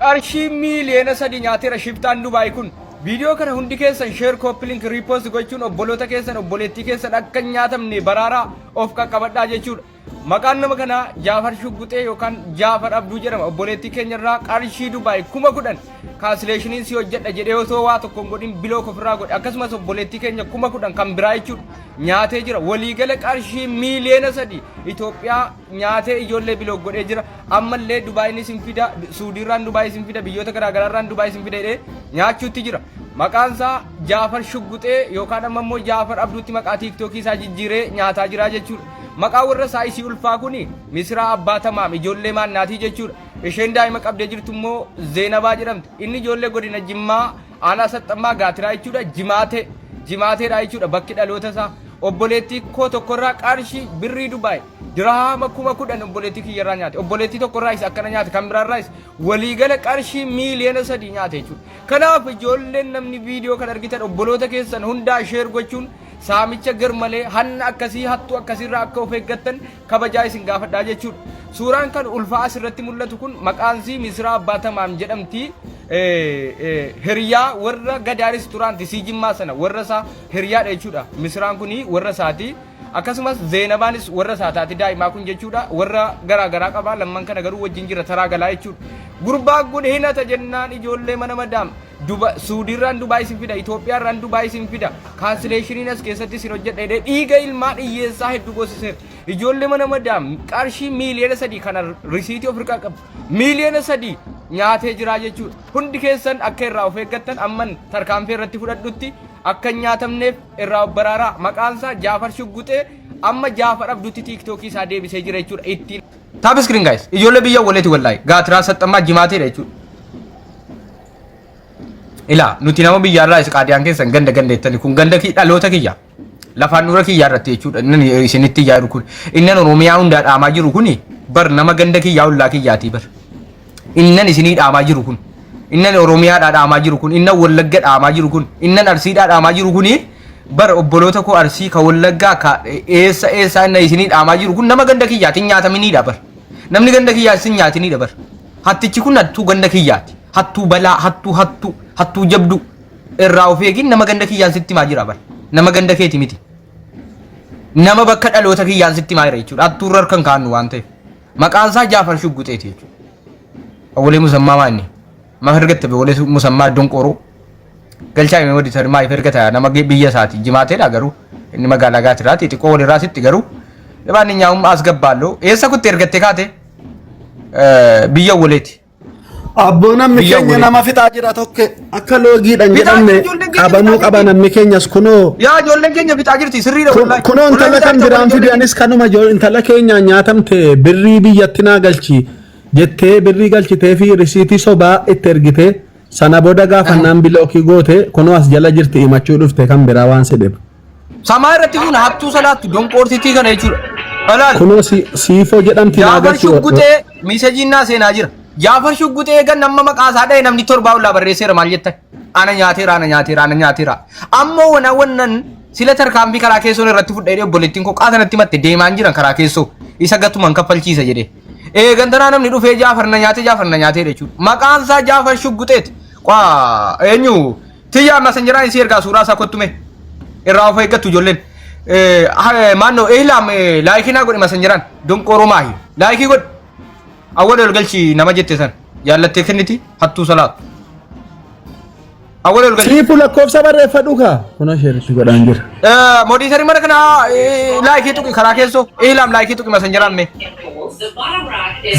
Qarshii miiliyoona 3 nyaateera shiftaan Dubaay kun. Viidiyoo kana hundi keessan share, copy link, repost gochuun obboloota keessan, obboleettii keessan akka hin nyaatamne baraaraa, of qaqqabadhaa jechuudha. Maqaan nama kanaa Jaafar Shugguxee yookaan Jaafar Abduu jedhama. Obboleettii keenyarraa qarshii Dubaay 10,000 cancellationiin si hojjedha jedhee osoo waa tokko hin godhin block ofirraa godhe. Akkasumas obboleettii keenya 10,000 kan biraa jechuudha nyaatee jira. Waliigala qarshii miiliyoona 3 Itoophiyaa nyaatee ijoollee block godhee jira. Ammallee Dubaayin isin fida, Suudiirraan Dubaay isin fida, biyyoota garaagaraarraan Dubaay isin fida jedhee nyaachuutti jira. Maqaan isaa Jaafar Shugguxee yookaan amma immoo Jaafar Abduutti maqaa TikTokii isaa jijjiiree nyaataa jira jechuudha. Maqaa warra isaa isii ulfaa kuni Misraa Abbaa Tamaam, ijoollee maannaatii jechuudha. Isheen daa'ima qabdee jirtu immoo Zeenabaa jedhamti. Inni ijoollee godina Jimmaa, aanaa Saxxammaa Gaatiraa jechuudha. Jimaatee. Jimaateedha jechuudha bakki dhaloota isaa. Obboleettii koo tokkorraa qarshii birrii Dubaay dirahaama 10,000 obboleettii kiyyarraa nyaate. Obboleettii tokkorraayis akkana nyaate, kan biraarraayis waliigala qarshii miiliyoona 3 nyaate jechuudha. Kanaaf ijoolleen, namni viidiyoo kan argitan, obboloota keessan hundaa share gochuun saamicha garmalee hanna akkasii, hattuu akkasiirraa akka of eeggattan kabajaa isin gaafadhaa jechuudha. Suuraan kan ulfaa asirratti mul'atu kun maqaan isii Misraa Abbaa Tamaam jedhamti. Hiriyaa warra Gadaa restaurantii sii Jimmaa sana warra isaa hiriyaadha jechuudha. Misraan kuni warra isaati. Akkasumas Zeenabaanis warra isaa taati, daa'imaa kun jechuudha. Warra garaa garaa qabaa, lamman kana garuu wajjin jira, taraa galaa jechuudha. Gurbaan kun hinata jennaan ijoollee mana madaam duba Suudiirraan Dubaay isin fida, Itoophiyaarraan Dubaay isin fida, cancellationiin as keessatti isin hojjedha jedhee dhiiga ilmaan hiyyeessaa hedduu goosiseera. Ijoollee mana madaam qarshii miiliyoona 3 kana risiitii of harkaa qabu. Miiliyoona 3 nyaatee jira jechuudha. Hundi keessan akka irraa of eeggattan, amman tarkaanfii irratti fudhadhutti akka hin nyaatamneef irraa of baraaraa. Maqaan isaa Jaafar Shugguxee, amma Jaafar Abduutti TikTokii isaa deebisee jira jechuudha. Ittiin. Tap screen, guys. Ijoollee biyya waleeti wallaahi. Gaatiraa Saxxammaa Jimaateedha jechuudha. Ilaa, nuti nama biyyaarraa isa qaadiyaan keessan ganda ganda jettani, kun ganda dhaloota kiyya. Lafaan dura kiyyaa irratti jechuudha. Inni isinitti ijaaru kun. Inni Oromiyaa hundaa dhaamaa jiru kuni bar nama ganda kiyyaa, ollaa kiyyaatii bar. Innan isinii dhaamaa jiru kun. Innan Oromiyaadhaa dhaamaa jiru kun. Innan Wallagga dhaamaa jiru kun. Innan Arsiidhaa dhaamaa jiru kuni bar obboloota koo Arsii, ka Wallaggaa, ka eessa eessaa, inna isinii dhaamaa jiru kun nama ganda kiyyaati, hin nyaataminiidha bar. Namni ganda kiyyaa isin nyaatiniidha bar. Hattichi kun hattuu ganda kiyyaati. Hattuu balaa, hattuu hattuu, hattuu jabduu. Irraa of eegin, nama ganda kiyyaan sitti himaa jira bar. Nama ganda keeti miti. Nama bakka dhaloota kiyyaan sitti himaa jira jechuudha. Hattuu irra harka hin kaa'annu waan ta'eef. Maqaan isaa Jaafar Shugguxeeti jechuudha. Awwalee musammaa maa inni? Maaf ergatte awwalee musammaa donqooroo? Galchaa himee wadi maaf ergata nama biyya isaati? Jimaateedha garuu inni magaalaa Gaatiraati, xiqqoo walirraa sitti garuu. Dhibaan nyaa'ummaa as gabbaallo. Eessa kutte ergatte kaate? Biyya awwaleeti. Abboo, namni Biyya keenya waliin. nama fixaa jira tokko akka loogiidhaan Fixaa jedhamne jirti, ijoolleen keenya qabamuu fixaa qaba jirti. namni keenyas kunoo. Yaa, ijoolleen keenya fixaa jirti, sirriidha wallaahi. Kunoo Wallaahi intala fixaa kan jirti biraan ijoolleen fide, anis kanuma intala keenyaan nyaatamte, birrii biyyatti naa galchi jettee birrii galchitee fi risiitii sobaa itti ergite. Sana booda gaafannaan blockii goote. Kunoo as jala jirti, himachuu dhufte kan biraa waan si dhibu. Samaa irratti kun hattuu salaattu donqoortittii kana jechuudha. Alaal. Kunoo Siifoo jedhamti naa Jaafar galchi. Shugguxee messageiin naa seenaa jira. Jaafar Shugguxee eegan nama maqaa isaa dha'e namni torbaa ollaa barreesseera, maal jettan? Ana nyaateera, ana nyaateera, ana nyaateera. Ammoo wana wannan sila tarkaanfii karaa keessoon irratti fudhee, obboleettiin koo qaasanatti matte deemaan jiran karaa keessoo isa gatuman kaffalchiisa jedhee. Eegan tanaa namni dhufee Jaafar na nyaate, Jaafar na nyaatee jechuudha. Maqaan isaa Jaafar Shugguxeeti. Qaa eenyu tiyyaa Messengeraan isii ergaa suuraa isaa kottume. Irraa of eeggattu ijoolleen. Maannoo eelaam, likeii naa godhi Messengeraan, donqooroo maahi likeii godhi. Awwal ol galchi nama jette san jaallattee kenniti, hattuu salaatu. Awwal ol galchi. Siifuu, lakkoofsa barreeffadhu kaa. Kunoo shareitti godhaan jira. Moderatorii mana kanaa, likeii tuqi karaa keessoo, eelaam, likeii tuqi Messengeraan mee.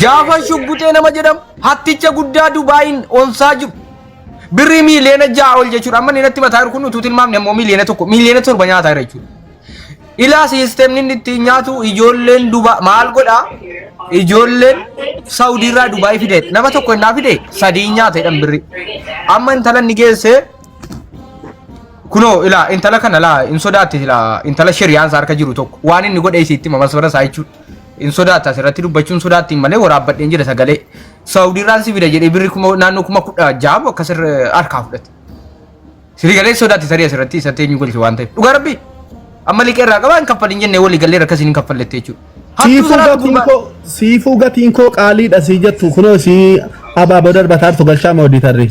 Jaafar Shugguxee nama jedhamu, hatticha guddaa Dubaayin onsaa jiru. Birrii miiliyoona 6 ol jechuudha. Amma inni natti mataa jiru kun utuu tilmaamne ammoo miiliyoona 1, miiliyoona 7 nyaataa jira jechuudha. Ilaa, systemni inni ittiin nyaatu, ijoolleen Duba maal godhaa? Ijoolleen Saawudiirraa Dubaay fide, nama tokko innaa fide sadii nyaata jedhan birrii. Amma intala inni geesse kunoo, ilaa intala kana, laa hin sodaatti, ilaa intala shiriyaan isaa harka jiru tokko waan inni godhe isiitti hima masfara isaa jechuudha. Hin sodaata, asirratti dubbachuun sodaattiin malee waraabbadheen jira sagalee. Saawudiirraan si fida jedhee birri kuma naannoo 16,000 akkas harkaa fudhate. Sirrii galee sodaatti tarii asirratti isa teenyu galche waan ta'eef. Dhugaa rabbii. Amma liqee irraa qabaa, hin kaffalin jennee walii gallee akkasiin hin kaffallette jechuudha. Hattuu Siifuu salaatu gatiin gurbaa. koo siifuu gatiin koo qaaliidha sii jettu kunoo sii abaaboo darbataartu galchaa moodii tarree.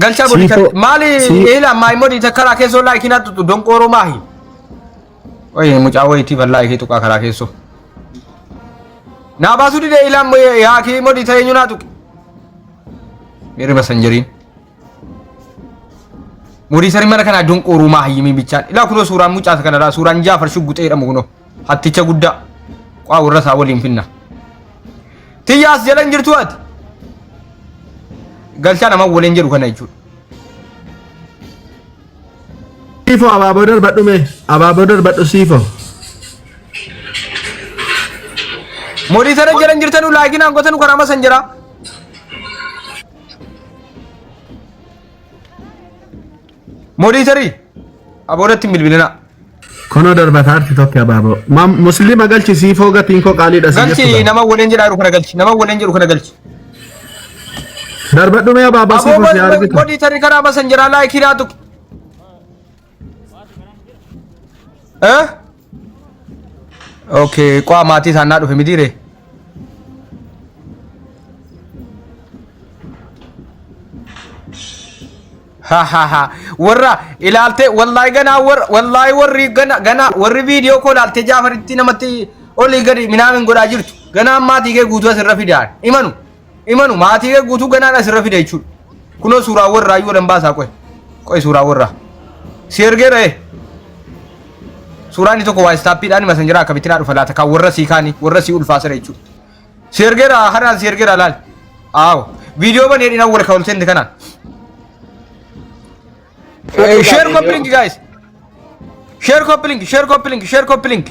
Galchaa bodii Siifoo tarree. Maali sii eela maay modii takkaraa keessoo laayikii naa tuttu donqooroo maahi. Oye mucaa wayitii bal'aa ishee tuqaa karaa keessoo. Naa baasuu didee ilaan yaakii modii ta'ee naa tuqe. Miirri masanjariin. Modii sarii mana kanaa donqooruu maa hayyimii bichaan. Ilaa kunoo suuraan mucaa kanarraa suuraan Jaafar Shugguxee jedhamu kunoo. Hatticha guddaa. Qaa warra isaa waliin finna. Tiyyaas jalan jirtu ati. Galchaa nama waliin jedhu kana jechuudha. Siifoo abaaboo darbadhu mee abaaboo darbadhu siifoo. Modii sana jalan jirtanu laakiin aangotanu karaa masan jira. Modii tarii aboodatti hin bilbilinaa. Kunoo darbataarti tokko abaaboo. Ma muslima galchi siifoo gatiin koo qaaliidha si jettu Galchi kana. nama waliin jedhaa jiru kana galchi nama waliin jedhu kana galchi. Darbadhu mee abaaboo Aboo siifoo si argitu. modii tarii karaa masan jira laayikii naa tuqi. Eh? Okay, qaa maatii isaan naa dhufe mitiire. Ha ha ha. Warra ilaalte wallaahi ganaa warra wallaahi warri gana gana warri viidiyoo koo ilaalte Jaafaritti namatti olii gadi minaamin godhaa jirtu. Ganaan maatii kee guutuu asirra fidaan. Imanu imanu maatii kee guutuu ganaan asirra fida jechuudha. Kunoo suuraa warraa iyyuu olan baasaa qoy. Qoy suuraa warraa. Si ergeera ee. Suuraan inni tokko waa istaappiidhaan masanjaraa akkamitti naa dhufa laata kan warra sii kaanii warra sii ulfaasira jechuudha. Si ergeera kanaan si ergeera laal. Aawo. Viidiyoo banee dhinaa wal kan ol seente kanaan. Share copy link guys. Share copy link, share copy link, share copy link.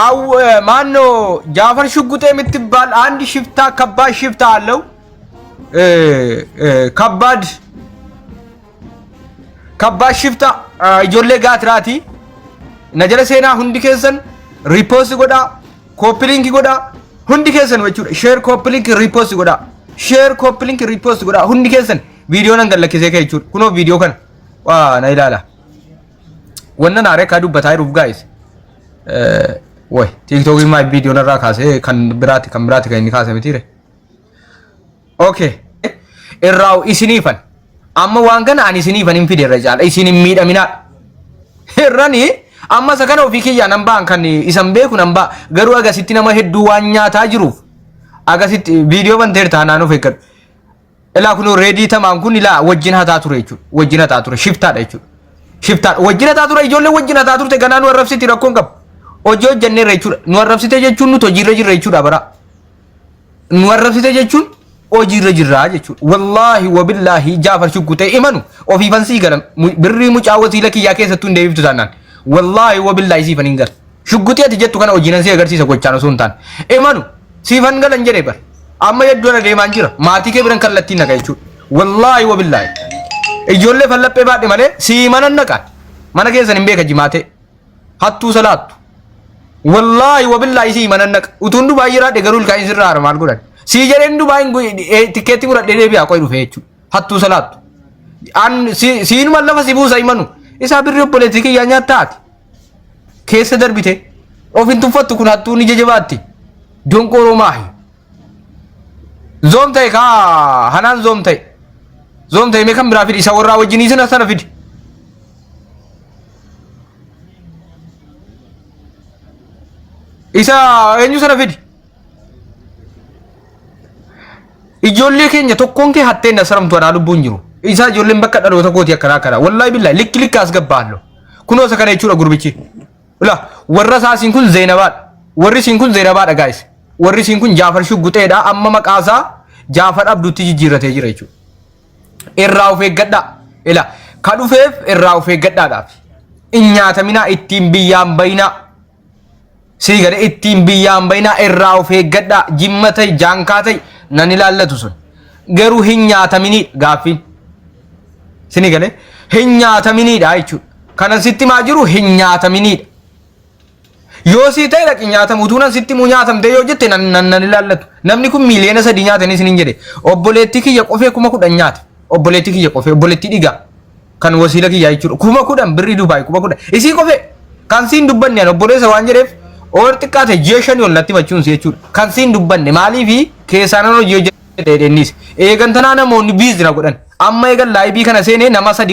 አው ማን ነው ጃፈር ሽጉጤ የምትባል አንድ ሽፍታ ከባድ ሽፍታ አለው። ከባድ ከባድ ሽፍታ ijoollee gaatiraati. Na jala seenaa hundi keessan riipoost godhaa, kooppi linkii godhaa, hundi keessan jechuudha. Sheer kooppi linkii riipoost godhaa. Sheer kooppi linkii riipoost godhaa hundi keessan viidiyoo nan gallakkisee ka'e jechuudha. Kunoo viidiyoo kana waa na ilaala. Wanna naaree akka dubbataa jiruuf gaayis. Way tiiktookii maal viidiyoo narraa kaasee kan biraati kan biraati kan inni kaase mitiire. Okay. Irraa isiniifan. Amma waan kana ani isiniifan hin fide irra caala. Isin hin miidhaminaa. Irrani amma isa kana ofii kiyyaa nan ba'an kan isan beeku nan ba'a. Garuu agasitti nama hedduu waan nyaataa jiruuf agasitti viidiyoo banteerta hanaan of eeggadhu. Ilaa kun reedii tamaan kun ilaa wajjin hataa ture jechuudha. Wajjin hataa ture shiftaadha jechuudha. Shiftaadha. Wajjin hataa ture ijoollee wajjin hataa turte ganaa nu arrabsiti rakkoon qabu. Hojii hojjenneerra jechuudha. Nu arrabsite jechuun nuti hojiirra jirra jechuudha bara. Nu arrabsite jechuun hojiirra jirra jechuudha. Wallaahi wabillaahi Jaafar Shuggutee imanu ofiifan sii gala birrii mucaa wasiila kiyyaa keessattuu hin deebiftu taanaan. Wallaahi wabillaahi siifan hin gala. Shugguxii ati jettu kana hojiinan si agarsiisa gochaan osoo hin taane. Imanu siifan galan jedhe bar. Amma hedduu ana deemaan jira. Maatii kee biran kallattiin naqa jechuudha. Wallaahi wabillaahi. Ijoollee fallaphee baadhe malee sii mana naqa. Mana keessan hin beeka jimaatee. Hattuu salaattu. Wallaahi wabillaahi sii mana naqa. Utuun Dubaay jiraadhe garuu ilkaan sirraa haara maal godhan. Sii jedheen Dubaay tikkeetti muradhee deebi'aa qoy dhufee jechuudha. Hattuu salaattu. An siinuma lafa si buusa imanu. Isaa birri obboleettii kiyyaa nyaattaati. Keessa darbite. Of hin tuffattu kun hattuun ija jabaatti. Donqooroo maahi. Zoom ta'e kaa hanaan zoom ta'e. Zoom ta'e mee kan biraa fidi isa warraa wajjinii sana sana fidi. Isa eenyu sana fidi. Ijoollee keenya tokkoon kee hatteen na saramtu anaa lubbuun jiru. Isaa ijoolleen bakka dhaloota kooti akkanaa akkana. Wallaahi billaahi likki likka as gabbaallo. Kunoo isa kana jechuudha gurbichi. Ila warra isaa siin kun Zeenabaadha. Warri siin kun Zeenabaadha guys. Warri siin kun Jaafar Shugguxeedha. Amma maqaa isaa Jaafar Abduutti jijjiirratee jira jechuudha. Irraa of eeggadhaa. Ila ka dhufeef irraa of eeggadhaadhaaf. In nyaataminaa ittiin biyyaan bayinaa. Sii gale ittiin biyyaan bayinaa irraa of eeggadhaa. Jimma ta'i jaankaa ta'i nan ilaallatu sun. Garuu hin nyaataminii gaaffiin. Sini gale hin nyaataminiidha jechuudha. Kanan sitti maa jiru hin nyaataminiidha. Yoo sii ta'e dhaqi nyaatamu utuu nan sitti muu nyaatamtee yoo jette nan nan nan ilaallatu. Namni kun 3 miiliyoona nyaatanii isiniin jedhe. Obboleettii kiyya qofee 10,000 nyaate. Obboleettii kiyya qofee obboleettii dhigaa. Kan wasiila kiyyaa jechuudha. 10,000 birrii Dubaay 10,000. Isii qofee kan siin dubbanne an obboleessa waan jedheef Oor xiqqaate ji'a 5 ol natti himachuun si jechuudha. Kan siin dubbanne maaliifi keessaa nan hojii hojjedhe innis. Eegan tanaa namoonni busy na godhan. Amma eegan live kana seenee nama sadi